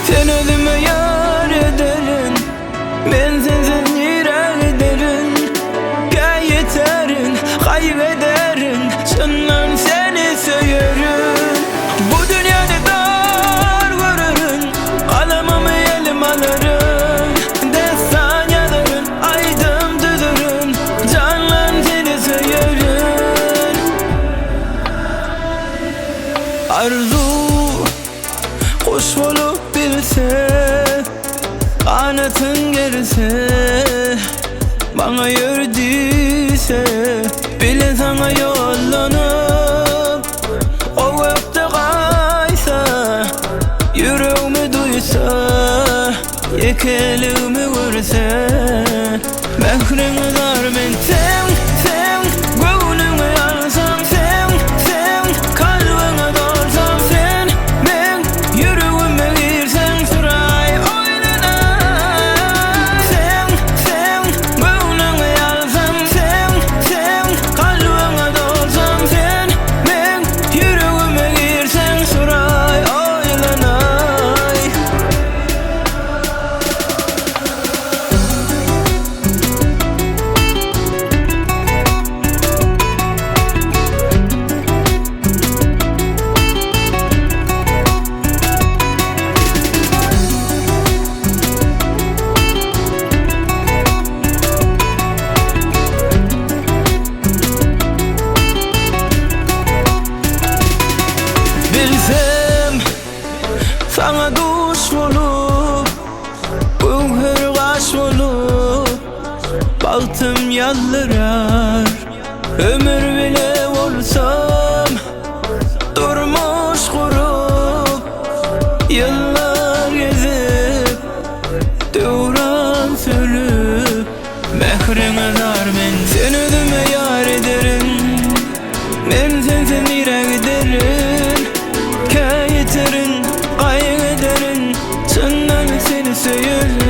Sen özüme ýar ederin Men sensiz nirä giderin Kä ýeterin, gaýyp ederin Çyndan seni söýerin Bu dünýäni dar görerin Galamymy elime alaryn Dessan ýazaryn, aýdym düzerin Jandan seni söýerin Arzuw Guş bolup bilse, Ganatyn gerse, Maňa ýör diýse, Bile saňa ýollanyp, O gökde gaýsa, Ýüregimi duýsa, Ýekeligimi görse, Mähriňe zar men Seň, seň göwnüňi alsam Seň, seň kalbyňa dolsam Sen meň ýüregime girseň Suraý oýlanaý Seň, seň göwnüňi alsam Seň, seň kalbyňa dolsam Sen meň ýüregime girseň Suraý oýlanaý. Bilsem saňa duş bolup Göwher gaş bolup Bagtym ýazdyrar Ömür bile bolsam Durmuş gurup Ýyllar gezip Döwran sürüp Mähriňe zar men Sen özüme ýar ederin Men sensiz nirä giderin Kä ýeterin, gaýgy ederin Çyndan seni söýerin.